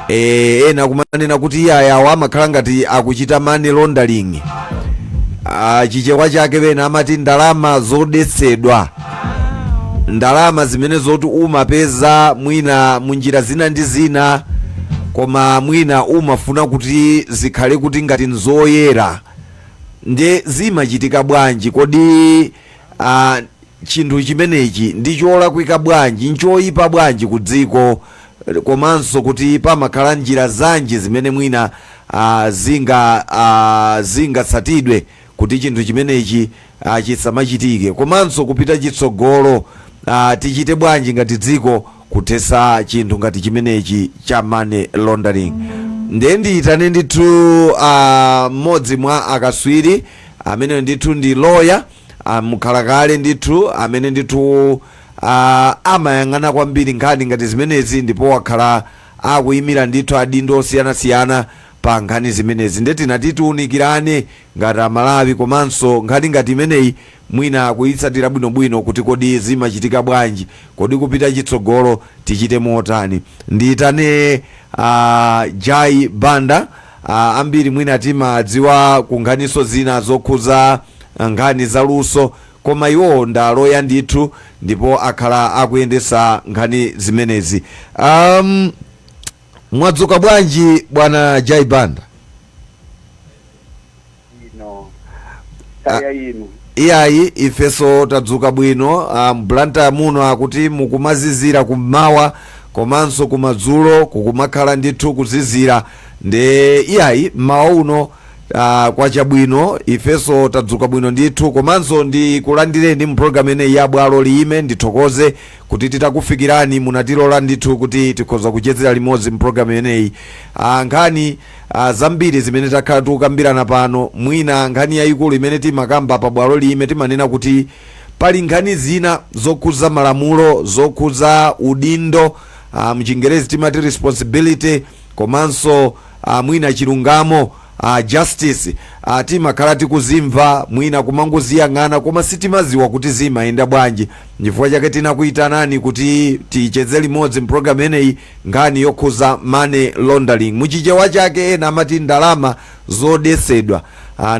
Ena kumanena kuti iyayi, awo amakhala ngati akuchita money laundering. Chichewa chake pena amati ndalama zodetsedwa, ndalama zimene zoti umapeza mwina munjira zina ndi zina, koma mwina umafuna kuti zikhale kuti ngati nzoyera. Nde zimachitika bwanji? Kodi chinthu chimenechi ndi cholakwika bwanji, nchoyipa bwanji ku dziko, komanso kuti pamakhala njira zanji zimene mwina zingatsatidwe kuti chinthu chimenechi chisamachitike, komanso kupita chitsogolo tichite bwanji ngati dziko kuthetsa chinthu ngati chimenechi cha money laundering? Ndiye ndiyitane ndithu mmodzi mwa akaswiri amene ndithu ndi lawyer, mkhalakale ndithu, amene ndithu amayang'ana kwambiri nkhani ngati zimenezi, ndipo wakhala akuyimira ndithu adindo osiyanasiyana pa nkhani zimenezi. Nde tinati tiwunikirane ngati Amalawi, komanso nkhani ngati imeneyi mwina kuyitsatira bwinobwino kuti kodi zimachitika bwanji, kodi kupita chitsogolo tichite motani. Ndiyitane Jai Banda. Ambiri mwina timadziwa ku nkhaniso zina zokhuza nkhani zaluso, koma iwo ndaloya ndithu, ndipo akhala akuyendesa nkhani zimenezi. Mwadzuka bwanji, bwana Jai Banda? Ino kaya inu? Iyayi, ifeso tadzuka bwino. M'Blantyre muno akuti mukumazizira kummawa, komanso kumadzulo kukumakhala ndithu kuzizira. Nde iyayi, mmawa uno kwachabwino, ifeso tadzuka bwino ndithu. Komanso ndikulandireni mu program ineyi ya Bwalo Liyime. Ndithokoze kuti titakufikirani munatilola ndithu kuti tikhoza kuchezera limodzi mu program imeneyi. Nkhani zambiri zimene takhala tikukambirana pano, mwina nkhani yayikulu imene timakamba pa Bwalo Liyime, timanena kuti pali nkhani zina zokhuza malamulo, zokhuza udindo, mchingerezi timati responsibility, komanso mwina chilungamo, justice. Timakhala tikuzimva, mwina kumangoziyang'ana, koma sitimaziwa kuti zimayenda bwanji. Chifukwa chake tinakuyitanani kuti ticheze limodzi mpulogalamu imeneyi nkhani yokhuza money laundering. Muchichewa chake ena amati ndalama zodesedwa,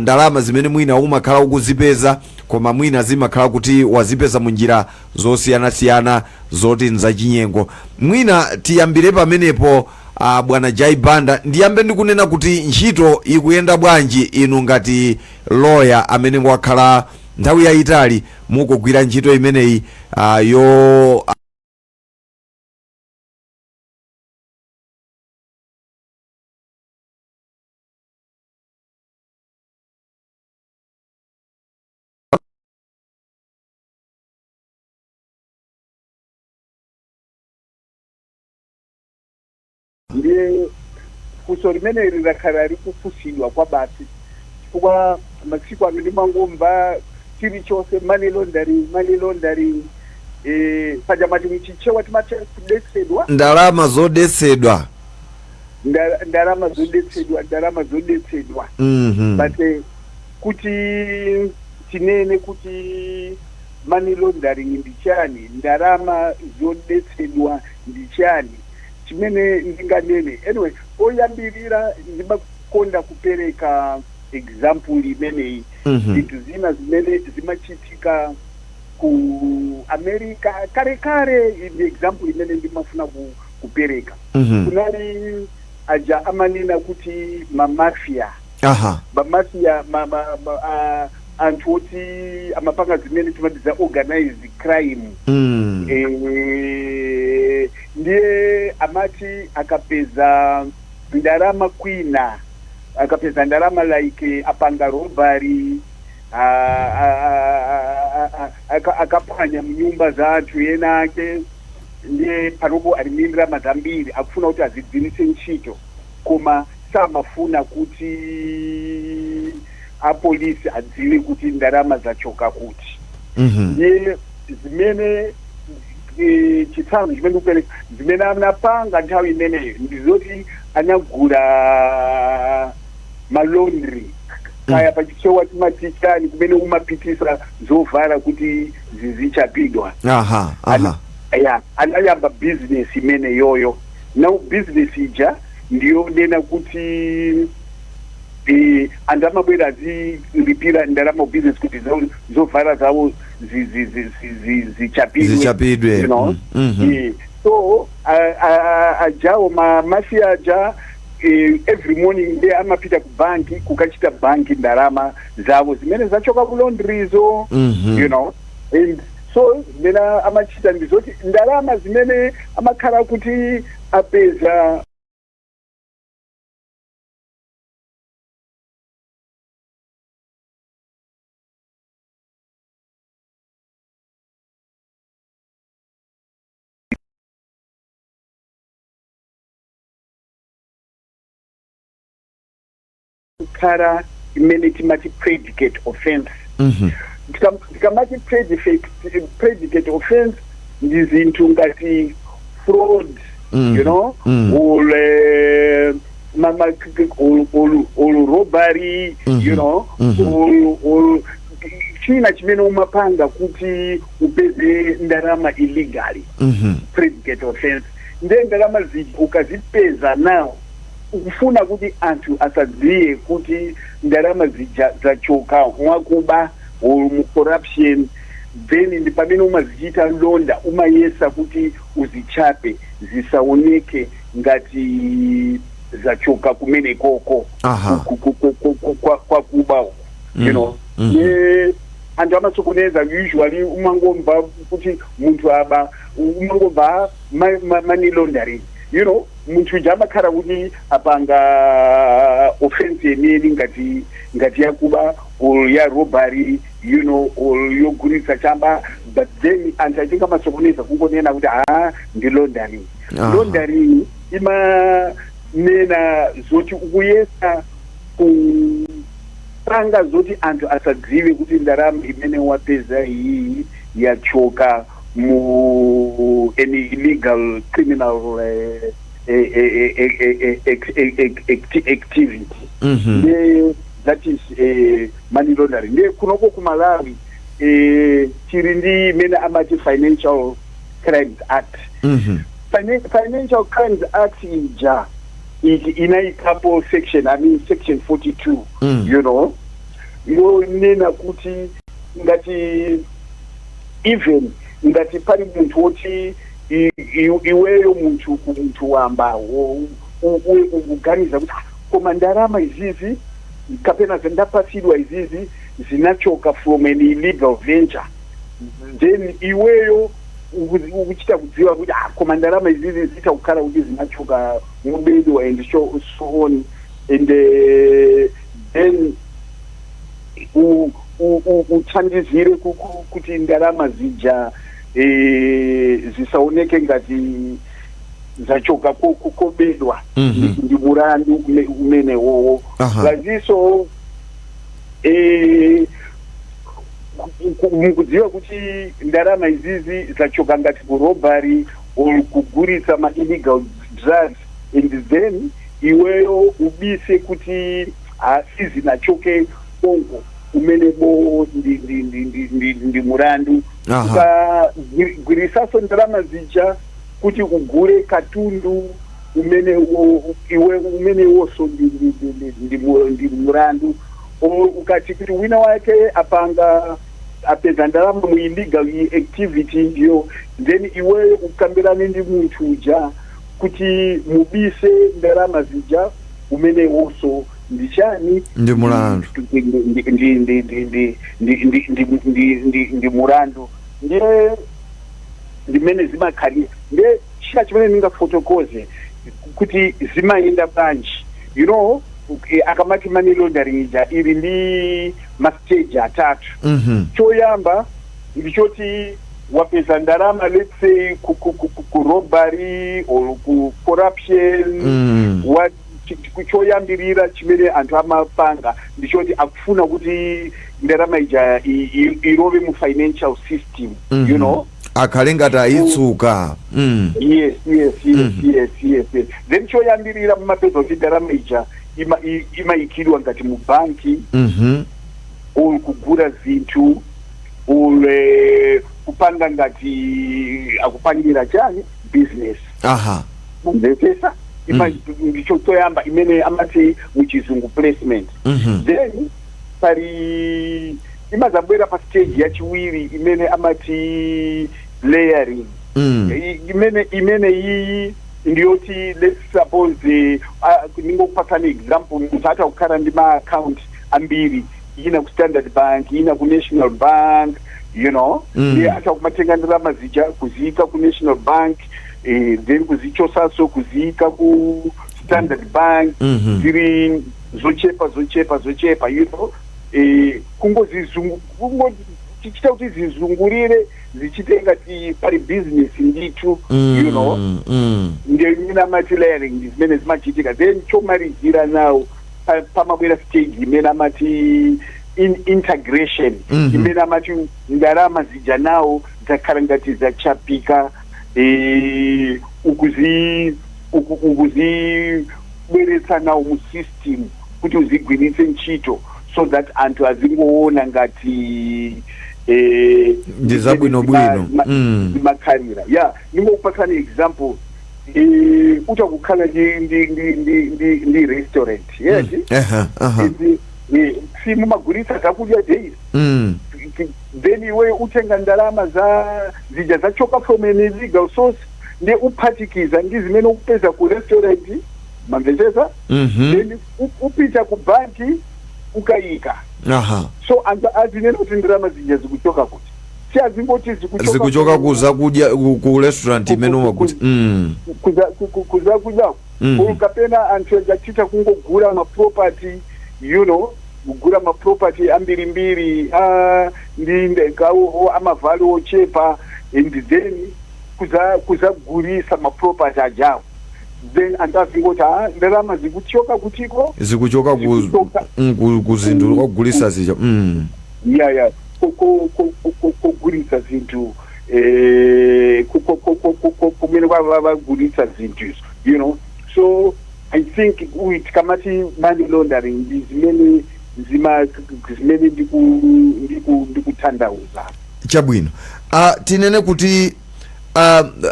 ndalama zimene mwina umakhala ukuzipeza, koma mwina zimakhala kuti wazipeza munjira zosiyanasiyana zoti nzachinyengo. Mwina tiyambire pamenepo. Bwana Jai Banda, ndiyambe ndikunena kuti ntchito ikuyenda bwanji, inu ngati lawyer amene wakhala nthawi yayitali mukugwira ntchito imeneyi yo Ndiye funso limeneli lakhala likufunsidwa kwa basi, chifukwa masiku ano ndimangomva chilichonse money laundering, money laundering. Paja mati mchichewa timati kudetsedwa. Ndalama zodetsedwa. Ndalama zodetsedwa, ndalama zodetsedwa. But kuti tinene kuti money laundering ndi chani, ndalama zodetsedwa ndi chani, chimene ndinganene, anyway, poyambirira ndimakonda kupereka example imeneyi. Zinthu zina zimene zimachitika ku America kalekale ndi example imene ndimafuna kupereka. Kunali aja amanena kuti mamafia. Mamafia, anthu oti amapanga zimene timati za organized crime. Ndiye amati akapeza ndalama kwina, akapeza ndalama like apanga robbery, akaphwanya mnyumba za anthu ena ake, ndiye panopo ali ndi ndalama zambiri, akufuna kuti azigwiritse ntchito, koma samafuna kuti apolisi adziwe kuti ndalama zachoka kuti. Ndiye zimene chitsanzo chimene ndikupereka, zimene anapanga nthawi imeneyo ndizoti anagula malaundry, kaya pachichewa timati chani, kumene umapitisa zovala kuti zizichapidwa. Aha Ya, anayamba business imene yoyo. Now business ija Ndiyonena kuti anthu amabwera azilipira ndalama business kuti zovala zawo zichapidwe. Zichapidwe. You know? So ajawo ma mafia aja, every morning nde amapita ku banki kukachita banki ndalama zawo zimene zachoka ku laundryzo. And so zimene amachita ndizoti ndalama zimene amakhala kuti apeza kukhala imene timati predicate offense. Tikamati predicate offense, ndi zinthu ngati fraud, or or robbery, or china chimene umapanga kuti upeze ndalama illegally. Predicate offense, nde ndalama zija ukazipeza now, ukufuna kuti anthu asadziwe kuti ndalama zija zachoka mwakuba or mu corruption, then ndi pamene umazichita launder, umayesa kuti uzichape zisaoneke ngati zachoka kumene koko kwa kuba uku. Ye anthu amasokoneza. Usually umangomva kuti munthu aba, umangomva money laundering. Munthu uja amakhala kuti apanga offense yeniyeni ngati yakuba or ya robbery or yogulitsa chamba, but then anthu achinga amasokoneza kungonena kuti, "Ah, ndi laundering." Laundering imanena zoti ukuyesa kupanga zoti anthu asadziwe kuti ndalama imene wapeza iyi yachoka mu any illegal criminal activity. Nde that is money laundering. Nde kunoko ku Malawi tiri ndi imene amati Financial Crimes Act. Financial Crimes Act ija inayikapo section, I mean section 42, yonena kuti ngati even ngati pali munthu woti iweyo munthu ku munthu wamba ukuganiza kuti, "Ah, koma ndalama izizi kapena zandapatsidwa izizi zinachoka from an illegal venture," then iweyo ukuchita kudziwa kuti, "Ah, koma ndalama izizi zitha kukhala kuti zinachoka mubedwa," and so on, and then uthandizire kuti ndalama zija zisaoneke ngati zachoka kobedwa. Ndi mulandu umene wowo. Laziso mukudziwa kuti ndalama izizi zachoka ngati ku robbery or kugulitsa ma illegal drugs, and then iweyo ubise kuti sizinachoke konko, umenebo ndi mulandu. Ukagwirisaso ndalama zija kuti ugule katundu umene iwe umene wonso ndi mulandu. Or ukati kuti wina wake apanga apeza ndalama mu illegal activity ndiyo, then iweyo ukambirane ndi munthu uja kuti mubise ndalama zija, umene wonso ndi chani? Ndi mulandu. Ndi mulandu. Ndiye ndimene zimakhalira. Ndiye china chimene ndingafotokoze kuti zimayenda bwanji, akamati money laundering ija ili ndi ma stage atatu. Choyamba ndichoti wapeza ndalama, let's say ku robbery or ku corruption. Choyambirira chimene anthu amapanga ndichoti akufuna kuti ndalama ija ilowe mu financial system. Akhale ngati ayitsuka. Yes. Yes, then choyambirira mumapeza kuti ndalama ija imayikidwa ngati mu banki or kugula zinthu or kupanga ngati akupangira chani, business. Mumvetsesa? Ndicho choyamba imene amati muchizungu placement. Then pali imazabwera pa stage yachiwiri imene amati layering. Imene iyi ndiyoti, let's suppose, ningokupatsani example, munthu atha kukhala ndi ma account ambiri, ina ku Standard Bank, ina ku National Bank. Ndiye atha kumatenga ndalama zija kuziyika ku National Bank, then kuzichosaso kuziyika ku Standard Bank. Ziri zochepa, zochepa, zochepa, kungozizungu kungo tichita kuti zizungurire, zichite ngati pali business ndithu. Ndiyo imene amati layering, ndi zimene zimachitika. Then chomalizira nawo pamabwera stage imene amati integration, imene amati ndalama zija nawo zakhala ngati zachapika, ukuzibweretsa nawo mu system kuti uzigwiritse ntchito, so that anthu azingoona ngati Ndi zabwinobwino. Zimakhalira. Ya, ndingokupatsani example, utakukhala ndi restaurant, yes? Aha, aha. Si mumagulitsa zakudya daily? Then iwe utenga ndalama za zija zachoka from an illegal source, ndi uphatikiza ndi zimene ukupeza ku restaurant, mamvetsetsa? Mhm. Then upita ku banki, ukayika. So anthu azinena kuti ndalama zija zikuchoka kuti? Si azingoti zikuchoka Zikuchoka ku zakudya, ku restaurant imene umakuti. Kuzakudya. Kapena anthu achita kungogula ma property, kugula ma property ambirimbiri, ndi kawo ama value ochepa, and then kuzagulisa ma property ajawo. Then anthu azingoti, ah, ndalama zikuchoka kutiko? Zikuchoka ku Zikuchoka. Ku zinthu kwagulisa zija. Ya, kugulisa zinthu, kumene vagulisa zinthu izo. So I think tikamati money laundering, ndi zimene zimene ndikutanthauza. Chabwino. Tinene kuti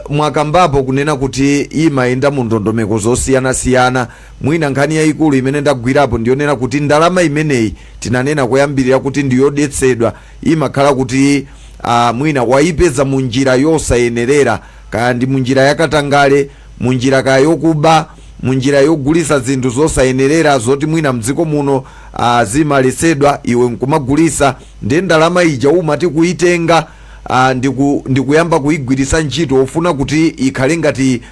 mwakambapo kunena kuti imayenda mu ndondomeko zosiyanasiyana. Mwina nkhani yayikulu imene ndagwirapo ndiyonena kuti ndalama imeneyi tinanena kuyambirira kuti ndiyodetsedwa, imakhala kuti mwina wayipeza mu njira yosayenerera, kaya ndi mu njira yakatangale, mu njira kaya yokuba, mu njira yogulisa zinthu zosayenerera zoti mwina mdziko muno zimalesedwa, iwe nkumagulisa. Ndiye ndalama ija umati kuitenga, ndikuyamba kuyigwiritsa ntchito ufuna kuti ikhale ngati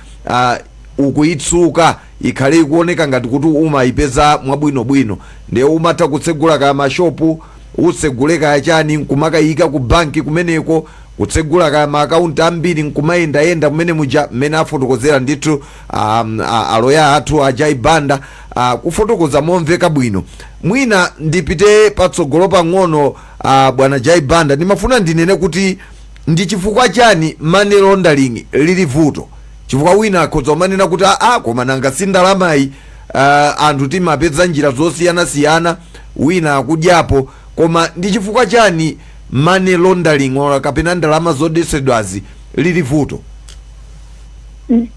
ukuyitsuka, ikhale ikuoneka ngati kuti umayipeza mwabwinobwino. Ndiye umatha kutsegula kaya mashopu, utsegule kaya chani, nkumakayika ku banki kumeneko, kutsegula kaya maakaunti ambiri, nkumayendayenda kumene muja, mmene afotokozera ndithu aloya athu Ajai Banda, kufotokoza momveka bwino. Mwina ndipite patsogolo pang'ono, bwana Jai Banda. Ndimafuna ndinene kuti ndi chifukwa chani money laundering lili vuto? Chifukwa wina akhoza kumanena kuti, aa, koma nanga si ndalamayi, anthu timapeza njira zosiyanasiyana, wina akudyapo. Koma ndi chifukwa chani money laundering or kapena ndalama zodetsedwazi lili vuto?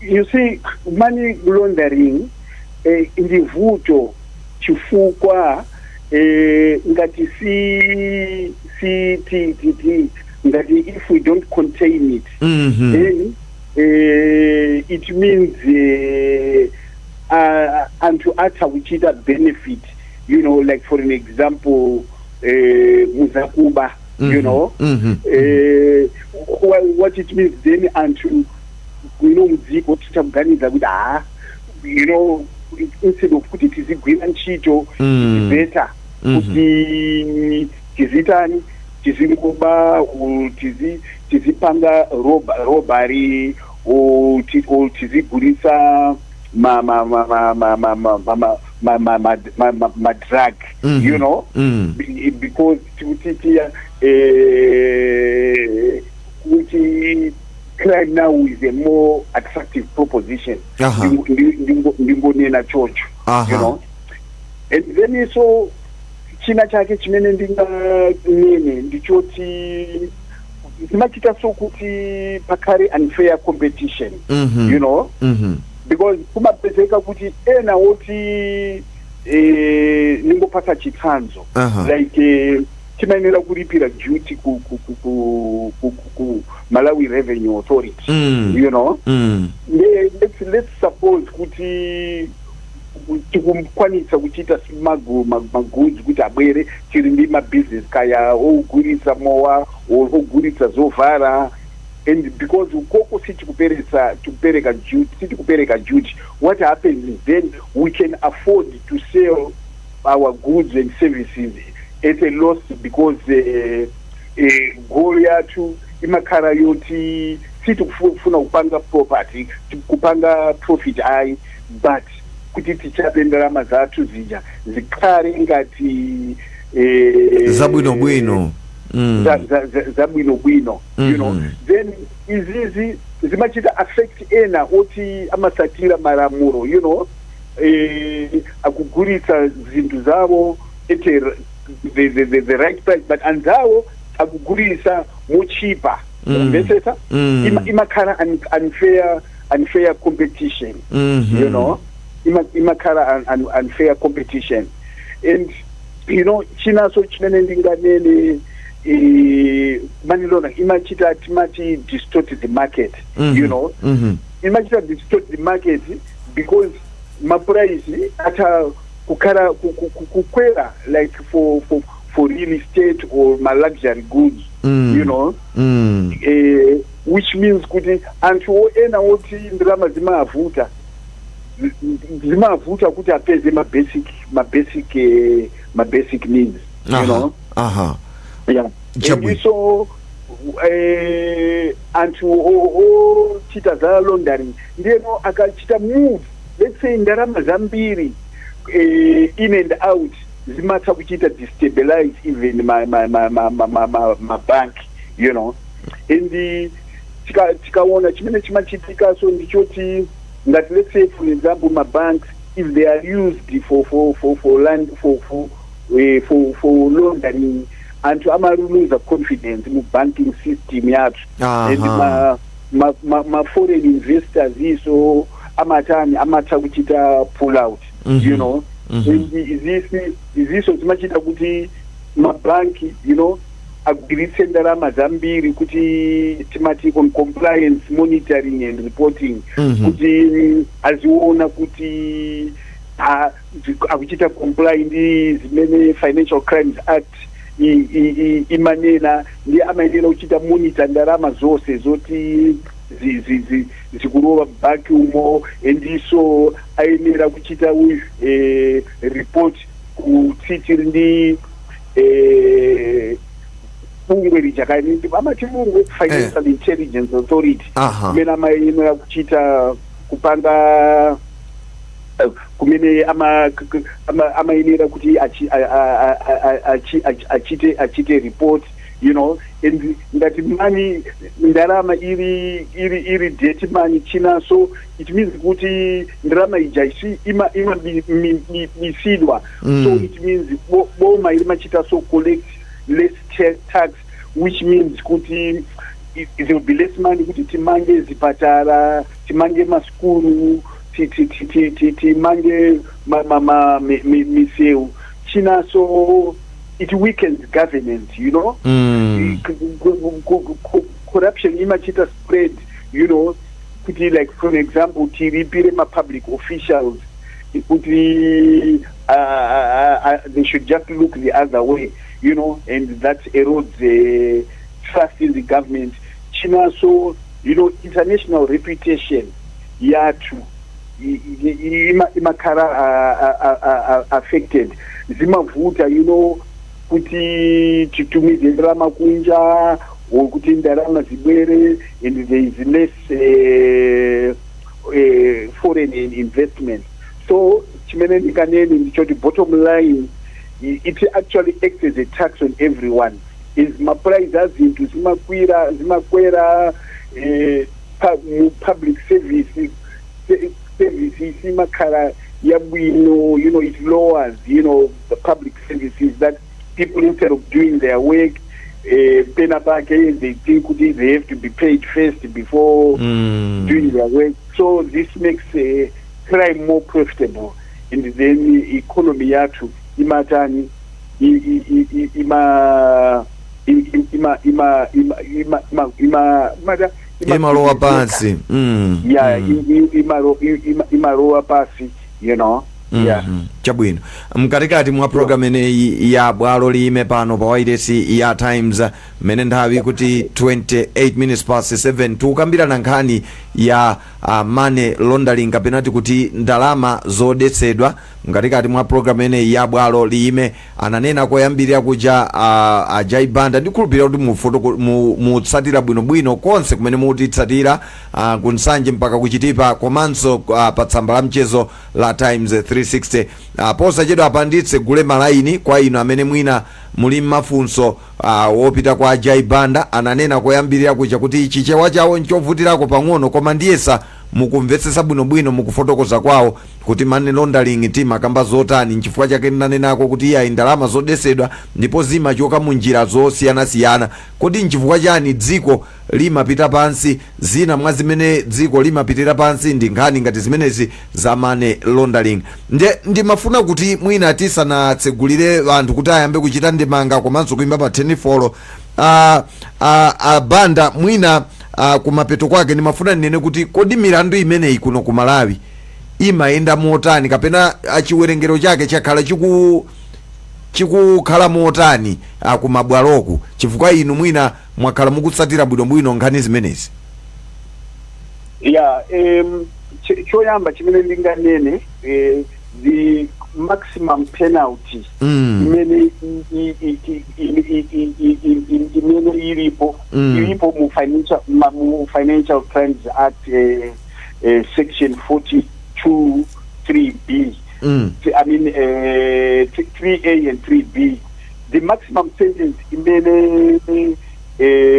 You see, money laundering ndi vuto chifukwa ngati si si ti, ti, ti, ngati if we don't contain it, then it means anthu atha kuchita benefit, like for an example, muzakuba, you know. What it means then, anthu mudziko tichakuganiza kuti, ah, instead of kuti tizigwira ntchito, it's better kuti tizitani, tizingoba, tizipanga robbery or tizigulisa ma drug, because kuti kuti crime now is a more attractive proposition. Ndingonena chocho. And then so china chake chimene ndinganene ndichoti zimachita so kuti pakhale unfair competition. Because kumapezeka kuti ena woti, ningopasa chitsanzo, like timayenera kulipira duty ku Malawi Revenue Authority. Let's suppose kuti tikukwanisa kuchita smuggle magoods kuti abwere, tiri ndi mabusiness kaya ogulitsa mowa or ogulitsa zovala, and because ukoko sitikuperesa tikupereka duty, sitikupereka duty, what happens is then we can afford to sell our goods and services at a loss, because goal yathu imakhala yoti sitikufuna kupanga property, kupanga profit ayi, but kuti tichape ndalama zathu zija zikhale ngati Zabwinobwino. Zabwinobwino. Then izizi zimachita affect ena oti amasatira malamulo, akugulitsa zinthu zawo at the right price, but anzawo akugulitsa mochipa. Mvetsetsa? Imakhala unfair competition. Imakhala unfair competition. And chinaso chimene ndinganene, money laundering imachita, timati, distort the market. Imachita distort the market because maprice atha kukhala kukwera, like for real estate or ma luxury goods. Which means kuti anthu ena oti ndalama zimavuta, zimavuta kuti apeze ma basic needs. Yeah. Chabwino. So anthu ochita za laundering ndiyeno akachita move, let's say, ndalama zambiri in and out, zimatha kuchita destabilize even ma bank. And tikaona chimene chimachitikaso ndichoti ngati, let's say for example, ma banks, if they are used for land for laundering, anthu amaluza confidence mu banking system yathu. And ma foreign investors iso amatani, amatha kuchita pull out. And iziso zimachita kuti mabanki agwiritse ndalama zambiri kuti, timati, on compliance monitoring and reporting, kuti aziona kuti akuchita comply ndi zimene Financial Crimes Act imanena, ndi amayenera kuchita monitor ndalama zonse zoti zikulowa banki umo, endiso ayenera kuchita report kuti tiri ndi bungwe lija kani amati bungwe Financial Intelligence Authority, kumene amayenera kuchita kupanga, kumene amayenera kuti achite report. And ngati money, ndalama iri dirty money, chinaso it means kuti ndalama ija isi ima misidwa. So it means boma irimachita so collect less tax, which means kuti there will be less money kuti timange zipatara, timange maskuru, timange misewu. Chinaso, it weakens governance. Corruption imachita spread, kuti like for example tiripire ma-public officials kuti they should just look the other way, and that erodes trust in the government. Chinaso, international reputation yathu imakhala affected. Zimavuta kuti titumize ndalama kunja or kuti ndalama zibwere, and there is less foreign investment. So chimene ndikanene ndichoti, bottom line, it actually acts as a tax on everyone. Is maprice azinthu zimakwira, zimakwera, mu public service isimakhala yabwino. It lowers the public services, that people, instead of doing their work, pena pake they think kuti they have to be paid first before doing their work. So this makes crime more profitable, and then economy yathu imatani? Ima ima ima ima ima ima ima ima Imalowa pansi. Yeah. Imalowa pasi. Yeah. Chabwino, mkatikati mwa program ineyi ya Bwalo Liyime pano pa wailesi ya Times, mmene nthawi kuti 28 minutes past 7, tikukambirana nkhani ya money laundering, kapena kuti ndalama zodetsedwa. Mkatikati mwa program ineyi ya Bwalo Liyime, ananena koyambirira kuja Ajay Banda. Ndikhulupirira kuti mutsatira bwinobwino konse kumene mutitsatira, kuNsanje mpaka kuChitipa, komanso pa tsamba la mchezo la Times 360. Posachedwa apa nditsegule malaini kwa inu amene mwina muli mafunso wopita kwa Ajay Banda. Ananena koyambirira kuja kuti Chichewa chawo nchovutirako pang'ono, koma ndiyesa mukumvetsetsa bwinobwino mukufotokoza kwawo kuti money laundering timakamba zotani. Nchifukwa chake ndinanenako kuti iyayi, ndalama zodetsedwa ndipo zimachoka mu njira zosiyanasiyana. Kodi nchifukwa chani dziko limapita pansi? Zina mwa zimene dziko limapitira pansi ndi nkhani ngati zimenezi za money laundering. Nde ndimafuna kuti mwina tisanatsegulire anthu kuti ayambe kuchita ndemanga komanso kuimba pa 10 Banda, mwina kumapeto kwake ndimafuna ndinene kuti kodi milandu imeneyi kuno ku Malawi imayenda motani, kapena chiwerengero chake chakhala chikukhala motani kumabwaloku? Chifukwa inu mwina mwakhala mukutsatira bwinobwino nkhani zimenezi. Yeah, choyamba chimene ndinganene, the maximum penalty imene imene ilipo ilipo mu Financial Crimes Act, section 42 3B, I mean 3A and 3B, the maximum sentence imene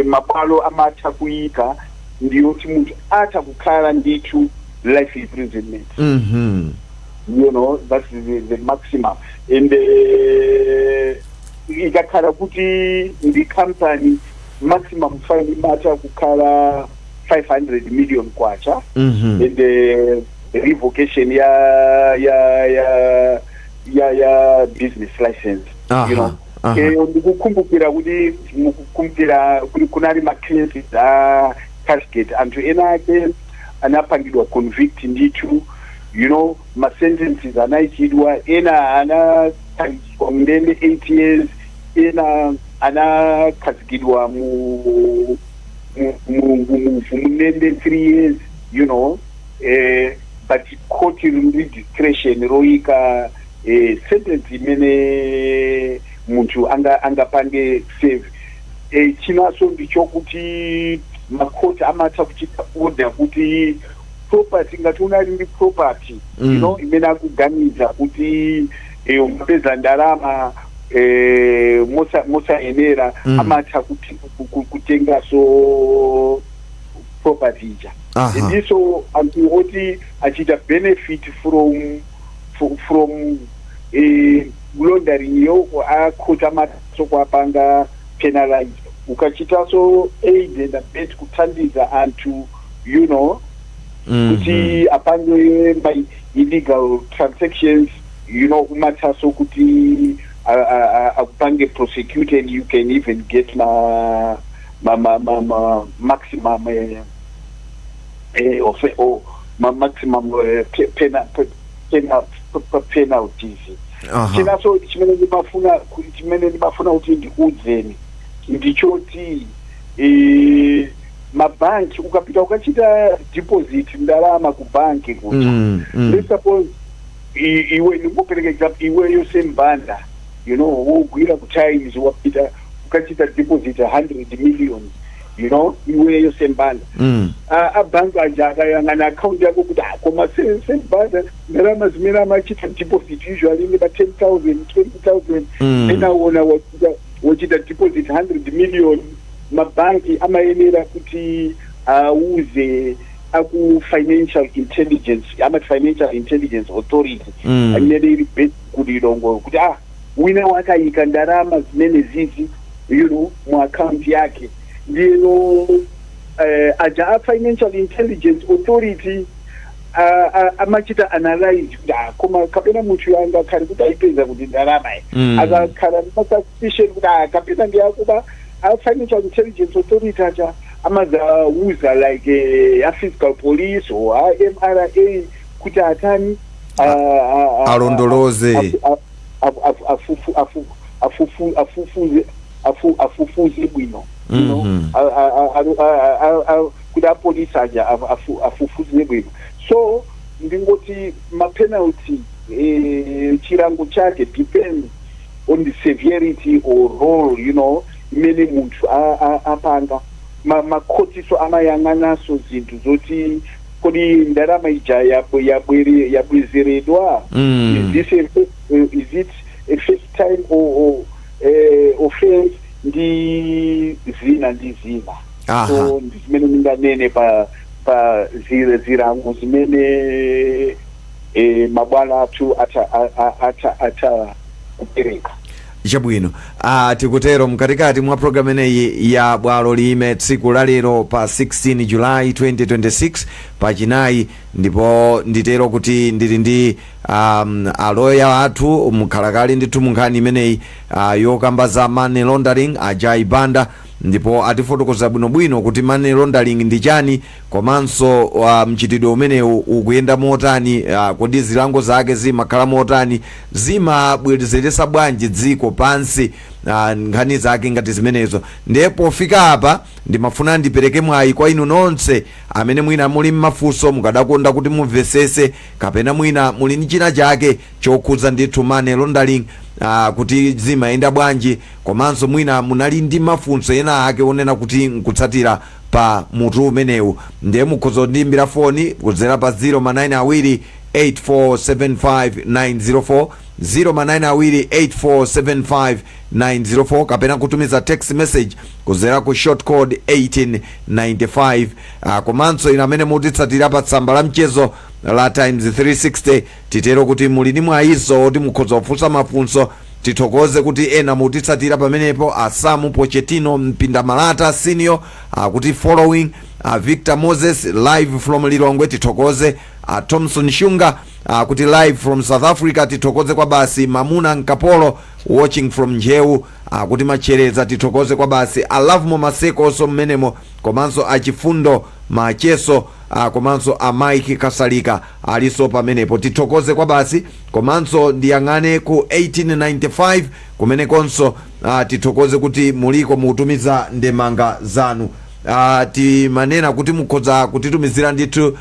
mabwalo amatha kuyika ndiyoti munthu atha kukhala ndithu life imprisonment. That's the maximum. And ikakhala kuti ndi company, maximum fine imatha kukhala 500 million kwacha and revocation ya business license. Ndikukumbukira kuti mukukumbukira kuti kunali ma cases a Cashgate. Anthu ena ake anapangidwa convict ndithu, ma sentences anayikidwa, ena anakhazikidwa mndende 8 years, ena anakhazikidwa mu mndende 3 years, but court iri ndi discretion royika sentence imene munthu angapange serve. Chinaso ndichokuti makhoti amatha kuchita order kuti property, ngati unali ndi property imene akuganiza kuti umapeza ndalama mosayenera, amatha kutengaso property ija. Ndiso anthu oti achita benefit from laundering yo, akhoti amatha kuapanga penalize. Ukachitaso aid and abet, kuthandiza anthu kuti apange by illegal transactions, umathaso kuti akupange prosecute, and you can even get ma maximum of or ma maximum penalties. Chinaso chimene ndimafuna kuti ndikuudzeni ndichoti mabhanki, ukapita ukachita deposit ndalama ku banki kuja, let's suppose iwe, ndingopereka example, iweyo sembanda, wogwira ku Times, wapita ukachita deposit 100 million, iweyo sembanda, abhanki aja akayang'ana account yako kuti, "Ah, koma sembanda ndalama zimene amachita deposit usually ndi pa 10,000, 20,000, enaona wachita deposit 100 million." Mabhanki amayenera kuti auze aku Financial Intelligence, amati Financial Intelligence Authority, imene iri based kuLilongwe, kuti ah, wina wakayika ndalama zimene zizi mu account yake. Ndino aja a Financial Intelligence Authority Amachita analyze kuti, ah, koma kapena munthu angakhale kuti ayipeza kuti ndalama iyi, akakhala ndi suspicion kuti, ah, kapena ndi akuba, a Financial Intelligence Authority aja amazauza like a fiscal police or a MRA kuti atani? Alondoloze. Afufuze bwino, kuti apolisi aja afufuze bwino. So ndingoti mapenalty, chilango chake depends on the severity or role imene munthu apanga. Makhotiso amayang'ananso zinthu zoti kodi ndalama ija yabwezeredwa? Is it a first time or offense, ndi zina ndi zina. So ndi zimene ndinganene pa zilango zimene mabwalo athu atha kupereka. Chabwino. Tikutero mkatikati mwa programu ineyi ya Bwalo Lime tsiku la lero pa 16 July 2026, pachinayi, ndipo nditero kuti ndili ndi aloya athu mkhalakale ndithu mu nkhani imeneyi yokamba za money laundering, Ajai Banda, ndipo atifotokoza bwinobwino kuti money laundering ndi chani, komanso mchitidwe umenewu ukuyenda motani, kodi zilango zake zimakhala motani, zimabwezeretsa bwanji dziko pansi, nkhani zake ngati zimenezo. Ndiye pofika apa ndimafuna ndipereke mwayi kwa inu nonse amene mwina muli mmafunso, mukadakonda kuti mumvesese, kapena mwina muli ndi china chake chokhudza ndithu money laundering, kuti zimayenda bwanji, komanso mwina munali ndi mafunso ena ake onena kuti nkutsatira pa mutu umenewu, ndiye mukhoza kundiyimbira foni kudzera pa 0 ma 9 2 8475904, 0 ma 9 2 8475904, kapena kutumiza text message kudzera ku short code 1895. Komanso inu amene mutitsatira pa tsamba la mchezo la Times 360, titero kuti muli ndi mwayiso oti mukhoza kufunsa mafunso. Tithokoze kuti ena mutitsatira pamenepo: Asamu Pochettino Mpindamalata Senior akuti following, Victor Moses live from Lilongwe, tithokoze. Thompson Shunga kuti live from South Africa, tithokoze kwa basi. Mamuna Nkapolo watching from Njewu, kuti machereza, tithokoze kwa basi. Alavmo Masekonso mmenemo, komanso Achifundo Macheso, komanso a Mike Kasalika aliso pamenepo, tithokoze kwa basi. Komanso ndiyang'ane ku 1895 kumenekonso, tithokoze kuti muliko mukutumiza ndemanga zanu. Timanena kuti mukhoza kutitumizira ndithu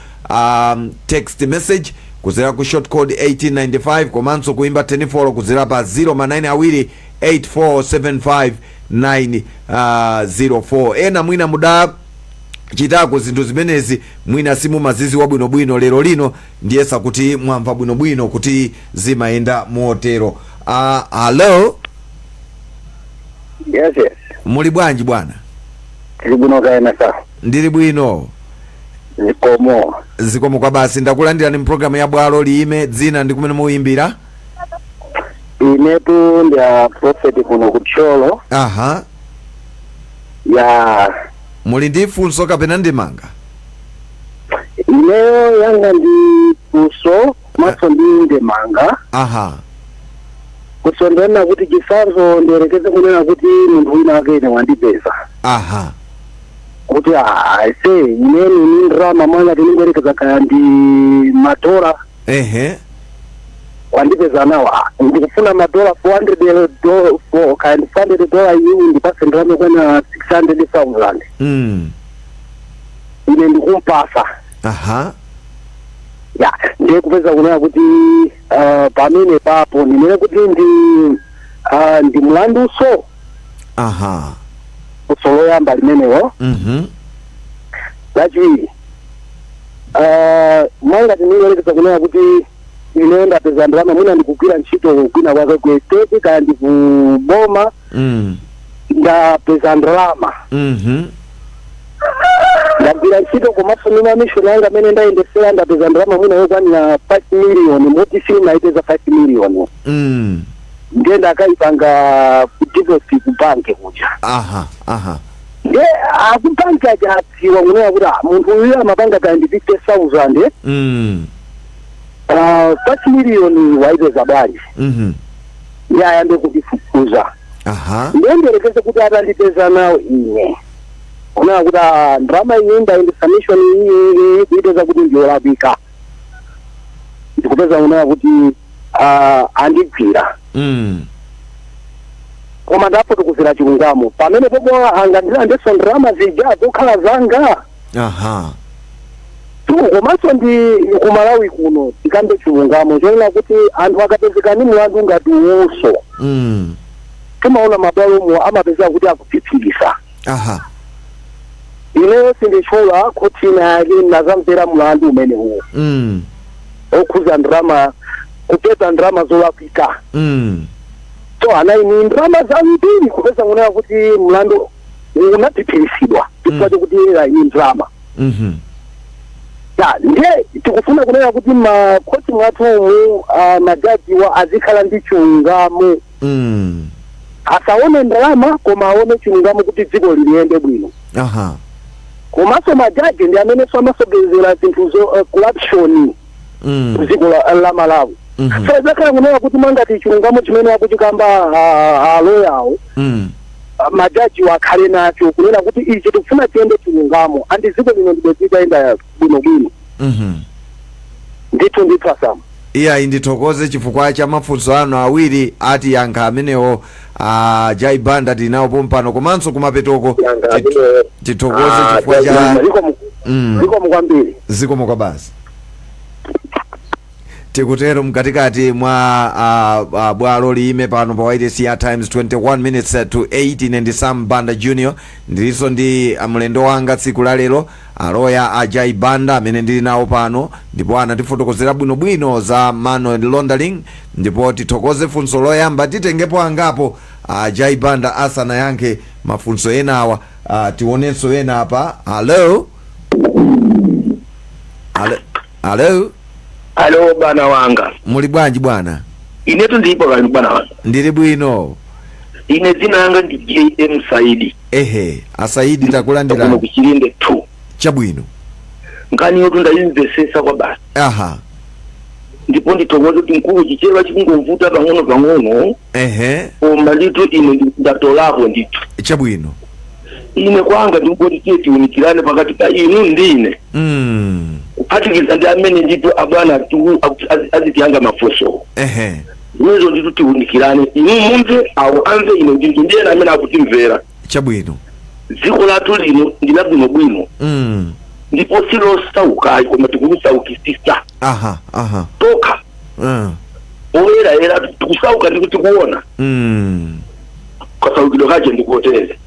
text message kudzera ku short code 1895, komanso kuimba 24 kudzera pa 0 ma 9 2 8475 904. Ena mwina muda chitako zinthu zimenezi, mwina simumaziziwa bwinobwino. Lero lino ndiyesa kuti mwamva bwinobwino kuti zimayenda motero. Hello? Yes. Muli bwanji, bwana? Tili bwino, kaena sa? Ndili bwino. Zikomo. Zikomo kwa basi. Ndakulandirani mpulogalamu ya Bwalo Liyime. Dzina ndi kumene muyimbira? Inetu ndi a Prophet kuno kuThyolo. Ya. Muli ndi funso kapena ndemanga? Ineyo yanga ndi funso komanso ndi ndemanga. Funso ndionena kuti, chitsanzo, ndiyerekeze kunena kuti munthu wina ake ine wandipeza kuti ase ineni ni ndalama, mwanga tiningoyerekeza kaya ndi madola, wandipeza nawo, ndikufuna madola 400 kaya ndi $400, iwu ndipase ndalama kwana 600,000. Ine ndikumpasa. Ya, ndiye kupeza kunena kuti pamene papo ndinene kuti ndi mlanduso? Funso loyamba limenewo. Lachiwiri, mwanga tiningoyerekeza kunena kuti ine ndapeza ndalama, mwina ndikugwira ntchito kwina kwake ku estate kaya ndikuboma, ndapeza ndalama, ndagwira ntchito komanso ndi mamishoni anga amene ndayendesera, ndapeza ndalama mwina yokwanira 5 million, moti sindinayipeza 5 million, ndiye ndakayipanga ku deposit ku banki kuja. aha aha Ndiye akubanki aja adziwa kunena kuti ah, munthu uyu amapanga kaya ndi 50,000, 5 miliyoni waipeza bwanji? Ndiye ayambe kutifufuza. Ndiye ndiyerekeze kuti atandipeza nawo ine kunena kuti ah, ndalama iyi ndayendesa mission iyi, kuipeza kuti ndiyolakwika, ndikupeza kunena kuti andigwira, koma ndafotokozera chilungamo pamene popo angandilandenso ndalama zija zokhala zanga? Tu komanso ndi kumalawi kuno, tikambe chilungamo chonena kuti anthu akapezeka ndi mlandu ngati uwuso, timaona mabwalomo amapezeka kuti akuphiphirisa. Ineyo sinditchula khoti ina yake, nazamvera mlandu umenewo okhuza ndalama, kupeza ndalama zolakwika. So anaini ndalama zambiri, kupeza kunena kuti mlandu unaphiphiritsidwa chifukwa chokuti ini ndalama. Ya, ndiye tikufuna kunena kuti makhoti mwathumu majajiwa azikhala ndi chilungamo, asaone ndalama koma aone chilungamo kuti dziko liliyende bwino. Komanso majaji ndi amenenso amasogezera zinthu zo corruption dziko la Malawi. So izakhala kunena kuti mangati chilungamo chimene akuchikamba aloyawo, majaji akhale nacho kunena kuti ichi tikufuna chiyende chilungamo, andi dziko lino ndibwezitayenda bwinobwino. Ndithu ndithu, asamu. Iyayi, ndithokoze chifukwa cha mafunso anu awiri, ati yankha amenewo Jai Banda tinawo pompano, komanso kumapetoko tithokoze chifukwa cha Zikomo kwambiri. Zikomo kwa basi. Tikutero mkatikati mwa bwalo liyime pano pa YTC ya Times, 21 minutes to 8. Ine ndi Sam Banda Junior, ndilinso ndi mlendo wanga tsiku la lero, aloya Ajai Banda amene ndili nawo pano, ndipo anatifotokozera bwinobwino za money laundering. Ndipo tithokoze funso loyamba, titengepo angapo Ajai Banda asanayankhe mafunso enawa. Tionenso ena apa. Hello, hello, hello. Alo, bwana wanga. Muli bwanji, bwana? Inetu ndilipo kani, bwana wanga? Ndili bwino. Ine dzina langa ndi JM Saidi. Ehe, asaidi, kuno takulandirani. Kuchilinde 2. Chabwino. Nkhani yotu ndayimvesesa kwa basi. Ndipo ndithokoze kuti mkulu Chichewa chikungovuta pang'ono pang'ono, koma ndithu ine ndatolapo ndithu. Chabwino. Ine kwanga ndikungoti tiye tiunikirane pakati pa inu ndi ine, kuphatikiza ndi amene ndithu abwana azitiyanga mafunso. Zimenezo ndithu tiunikirane, inu mumve, awo amve, ine ndithu ndiyena amene akutimvera. Chabwino. Dziko lathu lino ndi labwinobwino, ndipo silosaukayi, koma tikulisaukisisa aha aha tokha. Oyerayera tikusauka, ndikuti tikuona kasaukidwe kache ndikotere.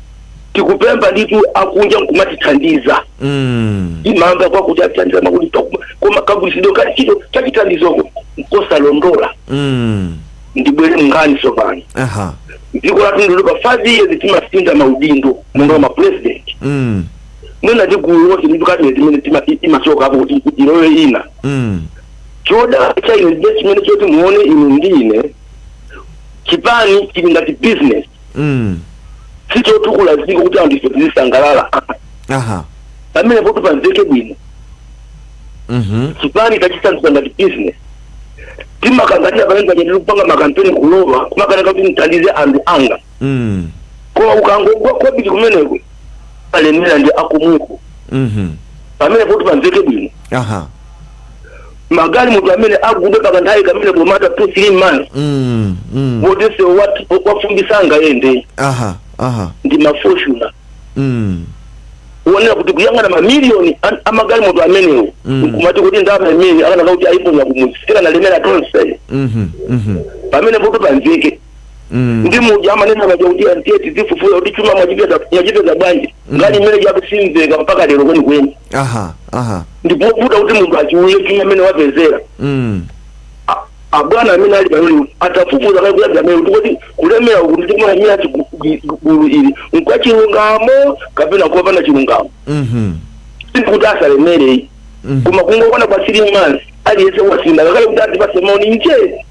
Tikupempha ndithu akunja nkumatithandiza. Imamba kwakuti atithandiza makuti, koma kagwiritsidwe ka ntchito chachithandizoko nkosalondola. Ndibwere mnkhani tsopano. Dziko lathu ndilo pa 5 years timasintha maudindo monga ma president. Mwina ndi gulu lonse ndi cabinet imene imachoka apo kuti ilowe ina. Choda cha ine ndiye chimene choti muone inu ndi ine, chipani chili ngati business, sichotukula dziko kuti anthu ife tizisangalala. Pamene potu pamveke bwino. Chipani tachisandutsa ngati business, timakanganira pamene paja tili kupanga makampeni, kulowa kumakanaka kuti mthandize anthu anga, koma ukangogwa kobiri kumeneko alemera ndi akumwiko. Pamene poti pamveke bwino. Magalimoto amene agudwe pakanthawi kamene pomata 2 3 months, wotese wafumbisa angayende, aha aha ndi ma Fortuner. Kuonera kuti kuyang'ana mamiliyoni amagalimoto amenewo, nkumati kuti ndalama imene akanaka kuti ayiponya kumudzi, tikanalemera tonse. Mhm mhm Pamene poto pamveke. Ndi muja amanena paja kuti antiye tizifufuza kuti chuma mwachipeza bwanji, ngani imene chakusimveka mpaka lero kwenikweni. aha aha Ndipovuta kuti munthu achiuye chuma amene wapezera. Abwana amene ali pano atafufuza kale kuyambira amene kuti kulemera uku ndi kumamira gulu ili nkwachilungamo kapena kopanda chilungamo. Sikuti asalemerei, koma kungoona kwa 3 months aliyense wasinda kakale kuti atipase maoni nje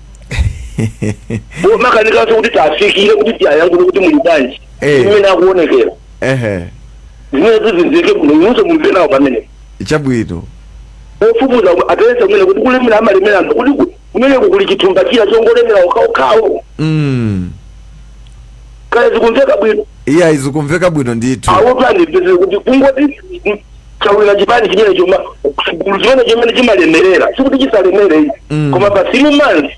makanikaso kuti tafikire kuti tiyayankhule kuti muli bwanji, imene akuonekera. Zimene zizimveke bwino, inunso mumve nawo pamene. Chabwino. Ofufuza aperese kumene kuti kulemera amalemera anthu kuti kumeneko kuli chithumba china chongolemera okhaokhawo. Kale zikumveka bwino? Iya, izikumveka bwino ndithu. Awo andipezere kuti kungoti chawina chipani chimene choma gulu chimene chimene chimalemerera, sikuti chisalemere, koma pa 3 months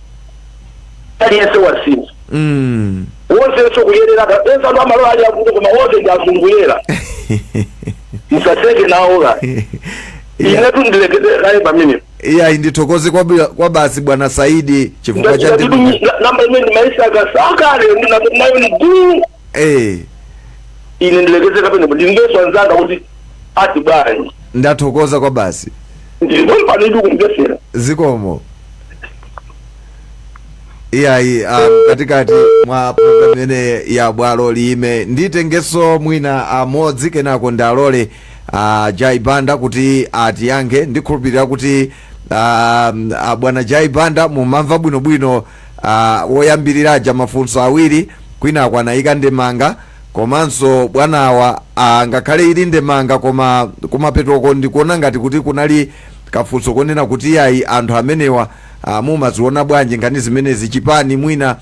aliyense wasintha. Wonsenso kuyerera ense anthu amalo ali akuti, koma wonse ndi azunguyera, musaseke nawo. Inetu ndilekeze kaye pamenepo. Iya, ndithokoze kwa basi, bwana Saidi, chifukwa cha Namba imene ndimayisaka sakale nayo mgulu. Ine ndilekeze kapenepo, ndimveso anzanga kuti ati bwanji. Ndathokoza kwa basi. Ndilipompano ndi kumvesera. Zikomo. Iyayi, katikati mwa program imene ya Bwalo Liyime, nditengenso mwina amodzi, kenako ndalole Jai Banda kuti atiyankhe. Ndikhulupirira kuti bwana Jai Banda mumamva bwinobwino woyambiriraja mafunso awiri, kwinako anayika ndemanga, komanso bwanawa ngakhale ili ndemanga, koma kumapetoko ndikuona ngati kuti kunali kafunso konena kuti yayi, anthu amenewa mumaziona bwanji nkhani zimenezi, chipani mwina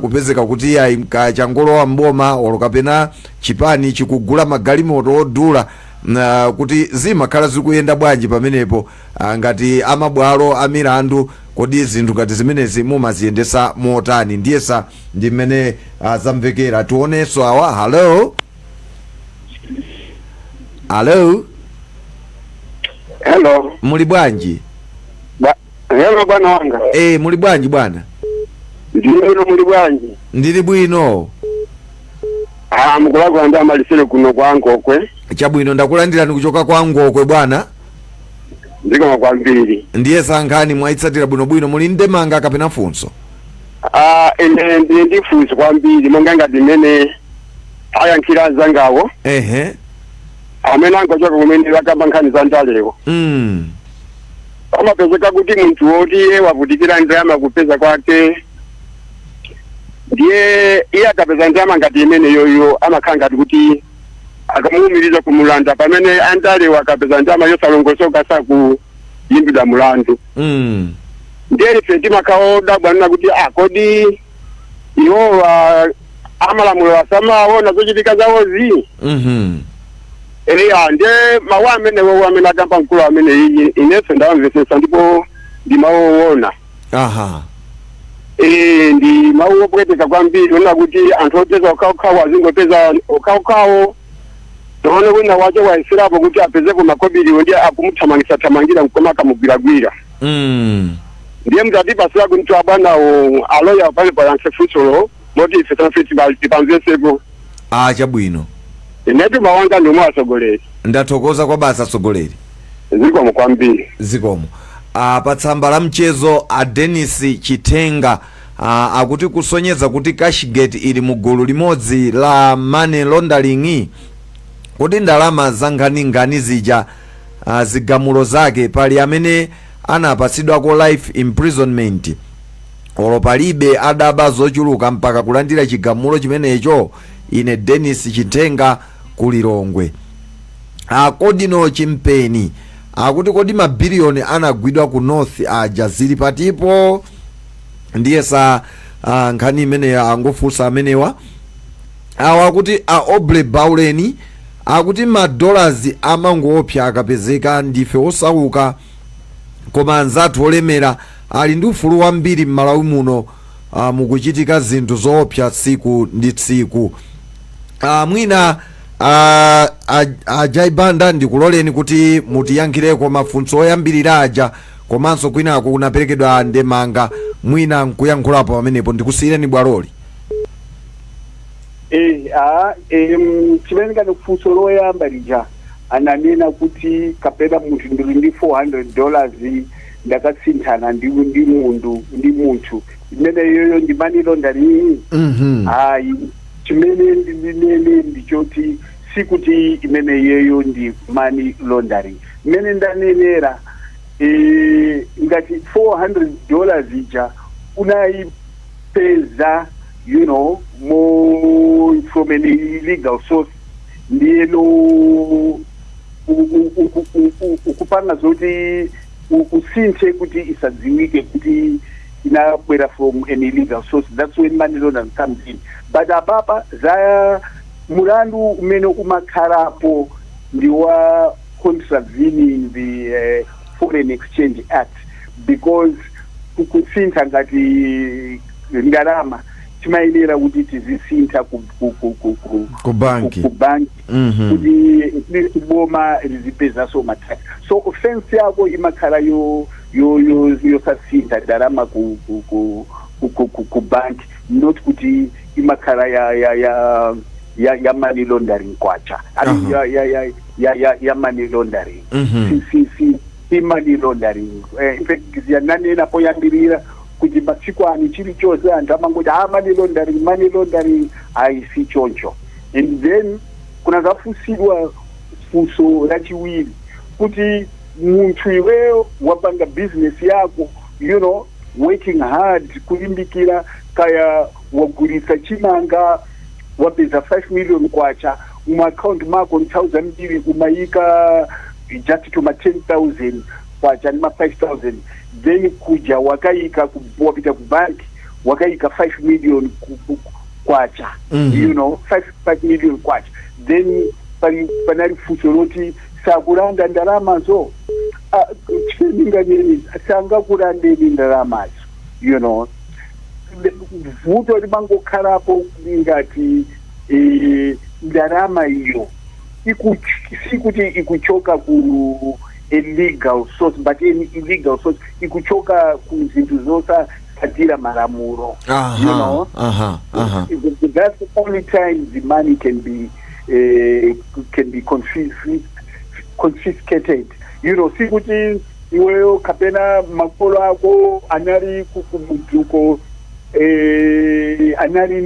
kupezeka kuti yayi changolowa mboma olo kapena chipani chikugula magalimoto odula, kuti zimakhala zikuyenda bwanji pamenepo, ngati amabwalo amilandu, kodi zinthu ngati zimenezi mumaziyendesa motani? Ndiyesa ndi mmene zamvekera. Tionenso awa. Hello, hello. Hello. Muli bwanji? Hello, bwana wanga. Muli bwanji, bwana? Ndino, muli bwanji? Ndili bwino. Ah, mukulakula ndi amalisire kuno kwa Ngokwe. Chabwino, ndakulandirani kuchoka kwa Ngokwe, bwana. Ndikoma kwambiri. Ndiye sankhani mwayitsatira bwinobwino? Muli ndemanga kapena funso? Ah, ine ndili ndi funso kwambiri, monga ngati mmene ayankhira anzangawo amene angochoka kumene vakamba nkhani za ndalewo. Pamapezeka kuti munthu woti iye wavutikira ndalama kupeza kwake, ndiye iye akapeza ndalama ngati imene yoyo, amakhala ngati kuti akamuwumiriza kumulanda, pamene andalewo akapeza ndalama yosalongosoka sakuyimbidwa mulandu. Ndiye ife timakhala odabwa kuti ah, kodi iwowa amalamulo asamaona zochitika zawozi? Eya, ndiye mawu amenewo amene akamba mkulu amene iyi, inenso ndawamvesesa ndipo ndi mawu owona. Ndi mawu opweteka kwambiri, ona kuti anthu opeza okhaokhawo azingopeza okhaokhawo, toone wina wacho wayeserapo kuti apezepo makobiriwo, ndiye akumuthamangisa thamangira mkoma akamugwiragwira. Ndiye mtatipasira kuti abwanawo aloya pale payankhe funsolo moti ife sanfe tipamvesepo. Ah, chabwino. Inetu mawanga ndiomwe, atsogoleri. Ndathokoza kwa basa, atsogoleri. Zikomo kwambiri. Zikomo. Pa tsamba la mchezo, a Denis Chitenga akuti kusonyeza kuti Cashgate ili mu gulu limodzi la money laundering, kuti ndalama za nkhaninkhani zija, zigamulo zake pali amene anapatsidwako life imprisonment olo palibe adaba zochuluka mpaka kulandira chigamulo chimenecho? Ine Denis Chitenga ku Lilongwe. Akodino Chimpeni akuti kodi mabiliyoni anagwidwa ku North aja zili patipo? Ndiye sa nkhani imeneyo angofunsa amenewa. Awa akuti a Oble Bauleni akuti ma dollars amangoopsa akapezeka, ndife osauka koma anzathu olemera ali ndi ufulu wambiri m'Malawi muno. Mukuchitika zinthu zoopsa tsiku ndi tsiku. Mwina ajaibanda ndikuloleni kuti mutiyankhireko mafunso oyambirira aja, komanso kwinako kunaperekedwa ndemanga, mwina nkuyankhulapo pamenepo. Ndikusiyireni bwaloli. Chimene ngati funso loyamba lija ananena kuti kapena munthu ndili ndi $400 ndakasinthana ndi munthu, imene yoyo ndi money laundering? Hayi, chimene ndinene ndichoti sikuti imene yeyo ndi money laundering. Imene ndanenera, ngati $400 ija unayipeza mo from an illegal source, Ndiyeno ukupanga zoti usinthe kuti isadziwike kuti inabwera from an illegal source. That's when money laundering comes in. But apapa za mulandu umene umakhalapo ndi wa contravening the Foreign Exchange Act, because kusintha ngati ndalama timayenera kuti tizisintha ku banki. Ku banki kuti at least boma lizipezaso ma tax. So offense yako imakhala yo yo yo yosasintha ndalama ku bank, not kuti imakhala ya money laundering kwacha, I mean, ya money laundering. Si money laundering. In fact, yananena poyambirira kuti masiku ano chilichonse anthu amangoti, "Ah, money laundering, money laundering." Ayi, si choncho. And then kunazafunsidwa funso lachiwiri kuti munthu iweyo wapanga business yako, working hard, kulimbikira, kaya wagulitsa chimanga, wapeza 5 million kwacha mu account mako. Nthawi zambiri umayika just to ma 10,000 kwacha ndi ma 5000. Then kuja wakayika wapita ku bank, wakayika 5 million kwacha, 5 million kwacha. Then panali funso loti sakulanda ndalamazo. Ah, chininganeni, sangakulandeni ndalamazo. Vuto limangokhalapo ngati ndalama iyo sikuti ikuchoka ku illegal source, but an illegal source ikuchoka ku zinthu zosasatira malamulo. Aha aha That's the only time the money can be confiscated. Sikuti iweyo kapena makolo ako anali kumudziko, anali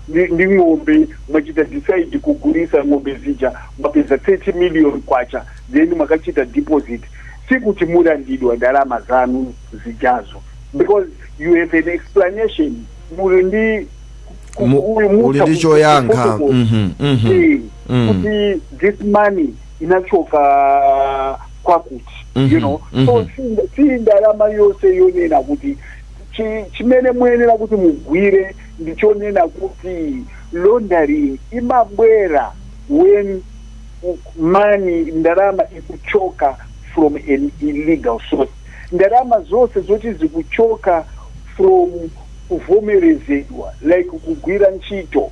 ndi ng'ombe, mwachita decide kugulisa ng'ombe zija, mwapeza 30 million kwacha, then mwakachita deposit. Sikuti mulandidwa ndalama zanu zijazo, because you have an explanation, muli ndi Uli ndi choyankha. Kuti this money inachoka kwakuti. So si ndalama yonse yonena kuti chimene muyenera kuti mugwire ndichonena kuti laundering imabwera when money, ndalama ikuchoka from an illegal source. Ndalama zonse zoti zikuchoka from kuvomerezedwa, like kugwira ntchito,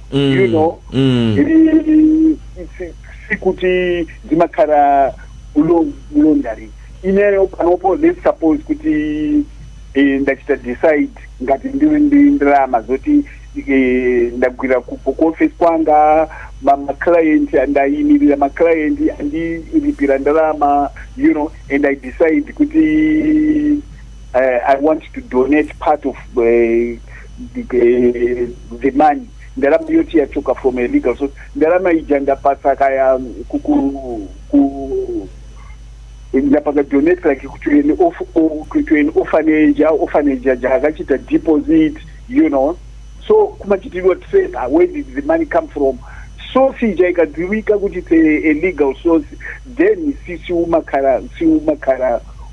sikuti zimakhala laundering. Ineyo panopo, let's suppose kuti ndachita decide ngati ndili ndi ndalama zoti ndagwira ku office kwanga, ma client, ndayimirira ma client, andilipira ndalama, and I decide kuti I want to donate part of the money, ndalama yoti yachoka from a legal source. Ndalama ija ndapasa kaya ku ndapanga donate like to an orphanage, orphanage aja akachita deposit. So kumachitidwa trace, where did the money come from? Source ija ikadziwika kuti it's a legal source, then siumakhala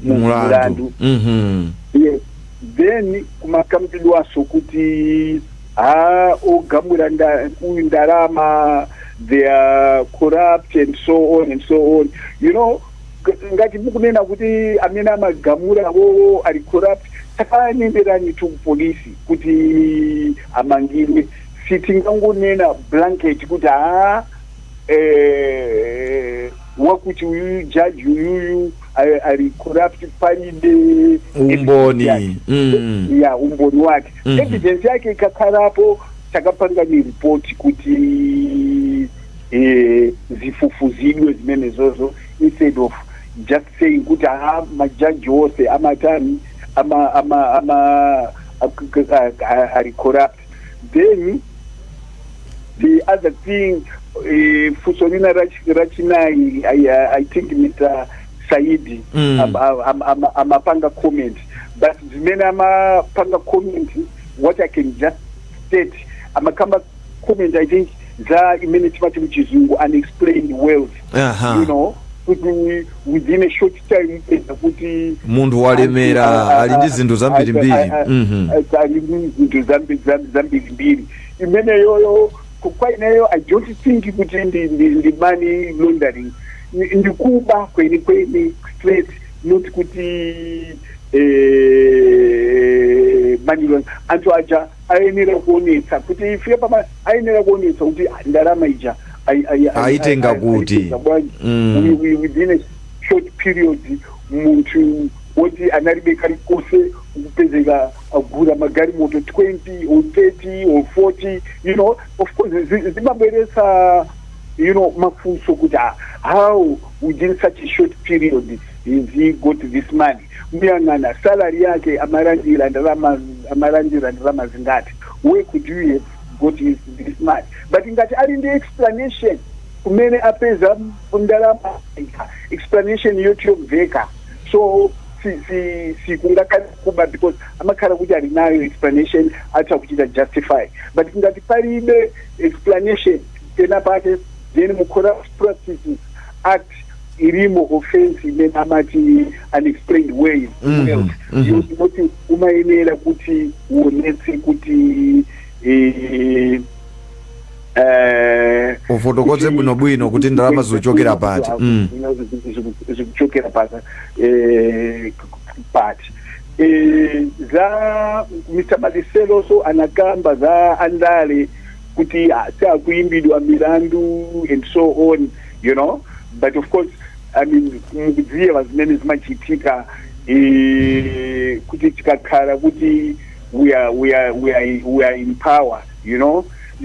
mulandu. Yes. Then kumakambidwaso kuti ha, ogamula uyu ndalama, they are corrupt and so on and so on. Ngati mukunena kuti amene amagamula wowo ali corrupt, takanenerani tu kupolisi kuti amangidwe. Sitingangonena blanket kuti ha, wakuti uyuyu jaji uyuyu ali corrupt, palibe umboni. Yake. Ya, umboni wake, evidence yake ikakhalapo, takapanga ni report kuti zifufuzidwe zimene zozo, instead of just saying kuti ha, majaji wose amatani ama ali corrupt. Then the other thing, funso lina rachinayi, I think Mr Saidi amapanga comment, but zimene amapanga comment, what I can just state, amakamba comment, I think Za imene timati muchizungu unexplained wealth. Kuti within a short time upeza kuti munthu walemera, ali ndi zinthu zambirimbiri. Ali ndi zinthu zambirimbiri. Imeneyoyo kwa ineyo I don't think kuti ndi money laundering. Ndikuba kwenikweni, straight, not kuti money laundering. Anthu aja ayenera kuonetsa kuti ife pama ayenera kuonetsa kuti ndalama ija Aitenga kuti? Aitenga bwanji? Within a short period, munthu woti analibe kalikonse kupezeka agura magalimoto 20 or 30 or 40. Of course zimabweretsa mafunso kuti, ah, how within such a short period has he got this money? Muyang'ana salary yake, amalandira ndalama, amalandira ndalama zingati? Where could you have got this money? But ngati ali ndi explanation kumene apeza ndalama, explanation yoti yomveka, so si kungakhale kuba because amakhala kuti ali nayo explanation, atha kuchita justify. But ngati palibe explanation pena pake, then mu Corrupt Practices Act irimo offense imene amati unexplained ways wealth, yoti umayenera kuti uonetse kuti Ufotokoze bwinobwino kuti ndalama zikuchokera pati. Zikuchokera pati. Za Mr Maliselo, so anakamba za andale kuti, ah, sakuimbidwa milandu and so on. But of course, I mean, mukudziwa zimene zimachitika, kuti tikakhala kuti we are in power,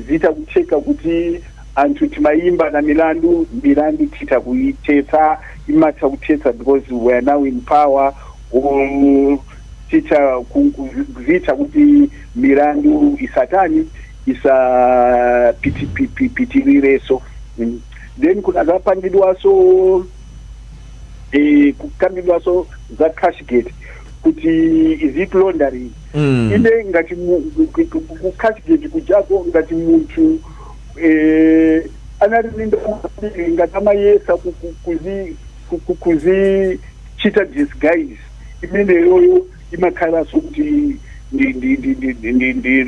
zita kucheka kuti anthu timayimba na milandu, milandu tita kuitetsa, imatha kuthetsa because we are now in power, or tita zita kuti milandu isatani, isapitirireso. Then kunazapangidwaso, kukambidwaso za Cashgate kuti is it laundering? Ine ngati ku Cashgate kujako, ngati munthu anali ndi ndalama, ngati amayesa kuzichita disguise, imeneyoyo imakhalanso kuti ndi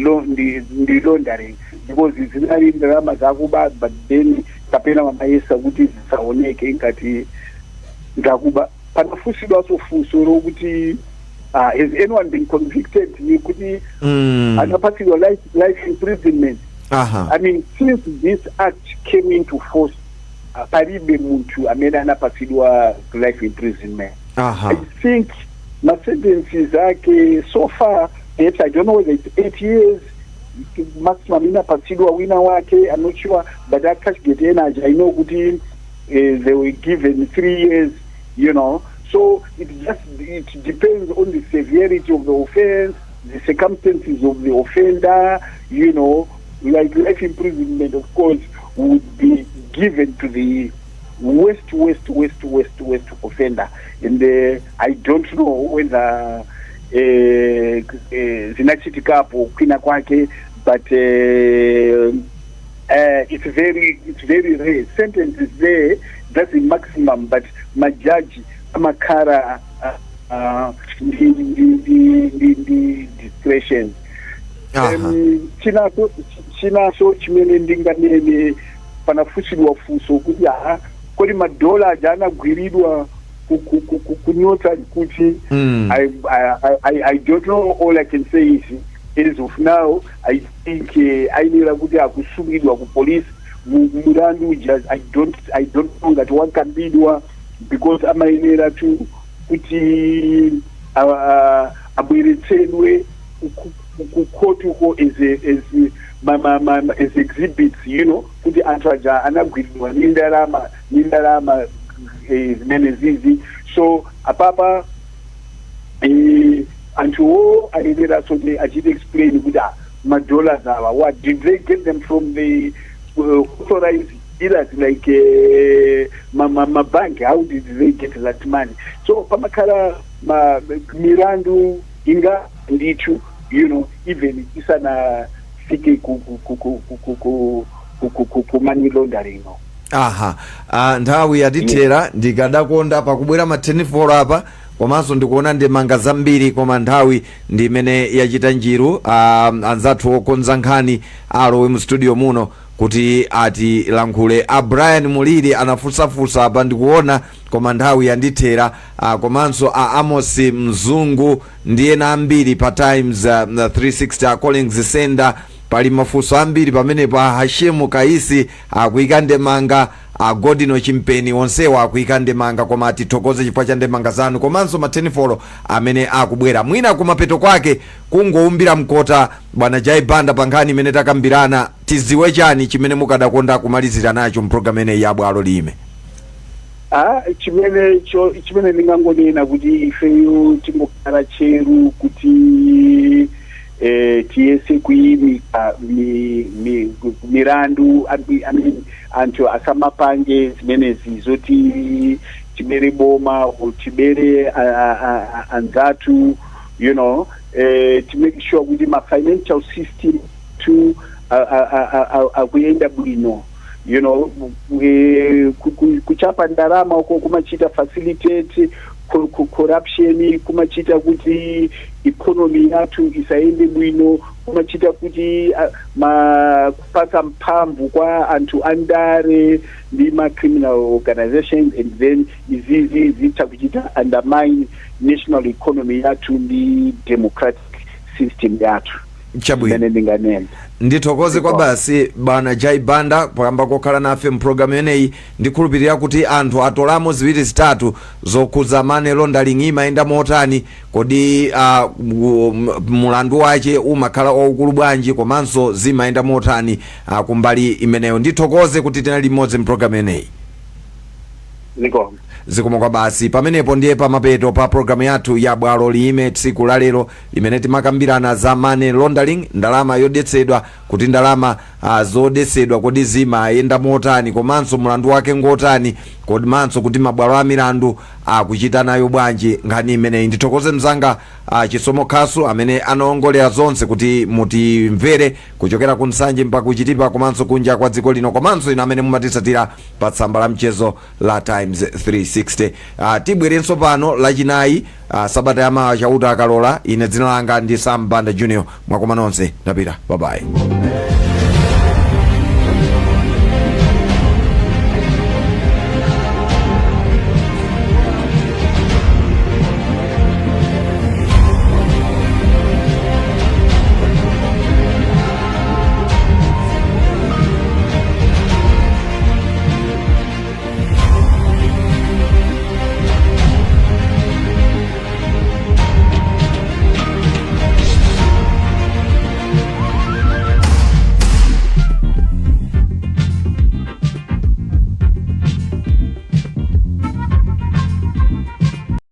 laundering because zinali ndalama zakuba, but then kapena mamayesa kuti zisaoneke ngati zakuba. Panafunsidwanso funso lokuti, has anyone been convicted kuti anapatsidwa life imprisonment? I mean, since this act came into force, palibe munthu amene anapatsidwa life imprisonment. I think ma sentences ake so far, perhaps, I don't know whether it's 8 years maximum inapatsidwa wina wake, I'm not sure. But that Cashgate energy, I know kuti they were given 3 years. So it just it depends on the severity of the offense, the circumstances of the offender. Like life imprisonment, of course, would be given to the worst, worst, worst, worst, worst offender. And I don't know whether zinachitikapo kwina kwake, but it's very rare. Sentence is there, that's the maximum, but majaji amakhala ndi discretion. Chinaso chimene ndinganene, panafunsidwa funso kuti, aha, kodi madola aja anagwiridwa kunyotsa kuti? I don't know. All I can say is, as of now, I think ayenera kuti akusungidwa ku police. Mulandu uja I don't know ngati wakambidwa because amayenera to kuti abweretsedwe ku court uko as as exhibits, kuti anthu aja anagwiridwa ndi ndalama zimene zizi. So apapa anthuwo ayenera kuti achite explain kuti, ah, madollars awa, what did they get them from? The authorized dealers like ma bank? How did they get that money? So pamakhala ma milandu inga ndithu, even isanafike ku ku ku ku ku ku ku money laundering. Aha, nthawi yatithera. Ndikadakonda pakubwera ma 10 apa, komanso ndikuona ndemanga zambiri, koma nthawi ndi imene yachita njiru. Anzathu okonza nkhani alowe mu studio muno kuti atilankhule. A Brian Mulili anafunsafunsa apa, ndikuona, koma nthawi yandithera. Komanso a Amos Mzungu ndi ena ambiri pa Times 360, a Collins Sender, pali mafunso ambiri pamenepo. A Hashimu Kaisi akuyika ndemanga, a Godino Chimpeni, onsewa akuyika ndemanga, koma tithokoze chifukwa cha ndemanga zanu komanso ma 10 amene akubwera. Mwina kumapeto kwake kungoumbira mkota, bwana Jai Banda, pa nkhani imene takambirana, tiziwe chani chimene mukadakonda kumalizira nacho mpulogalamu ineyi ya Bwalo Lime? Chimene ndingangonena kuti ifeyo tingokhala cheru kuti tiyese kuyimika mirandu, I mean, anthu asamapange zimenezi zoti tibere boma or tibere anzathu, to make sure kuti ma financial system to akuyenda bwino. Kuchapa ndalama uko kumachita facilitate corruption, kumachita kuti economy yathu isaende bwino, kumachita kuti ma kupasa mphamvu kwa anthu andale ndi ma criminal organizations, and then izizi zitha kuchita undermine national economy yathu ndi democratic system yathu. Chabwino. Imene ndinganene. Ndithokoze kwa basi, bwana Jai Banda, poyamba kokhala nafe mpulogalamu imeneyi. Ndikhulupirira kuti anthu atolamo ziwiri zitatu zokhuza money laundering, imayenda motani, kodi mulandu wache umakhala waukulu bwanji, komanso zimayenda motani kumbali imeneyo. Ndithokoze kuti tinali limodzi mpulogalamu imeneyi. Zikomo. Zikomo kwa basi. Pamenepo ndiye pamapeto pa programu yathu ya Bwalo Liyime tsiku la lero, limene timakambirana za money laundering, ndalama yodetsedwa, kuti ndalama zodetsedwa kodi zimayenda motani, komanso mlandu wake ngotani, komanso kuti mabwalo a milandu akuchita nayo bwanji nkhani imeneyi. Ndithokoze mzanga Chisomo Khasu amene anaongolera zonse kuti mutimvere kuchokera ku Nsanje mpaka kuChitipa komanso kunja kwa dziko lino, komanso inu amene mumatitsatira pa tsamba la mchezo la Times 360. Tibwerenso pano Lachinayi sabata yamawa, Chauta akalola. Ine dzina langa ndi Sam Banda Junior. Mwakoma nonse, ndapita, bye bye.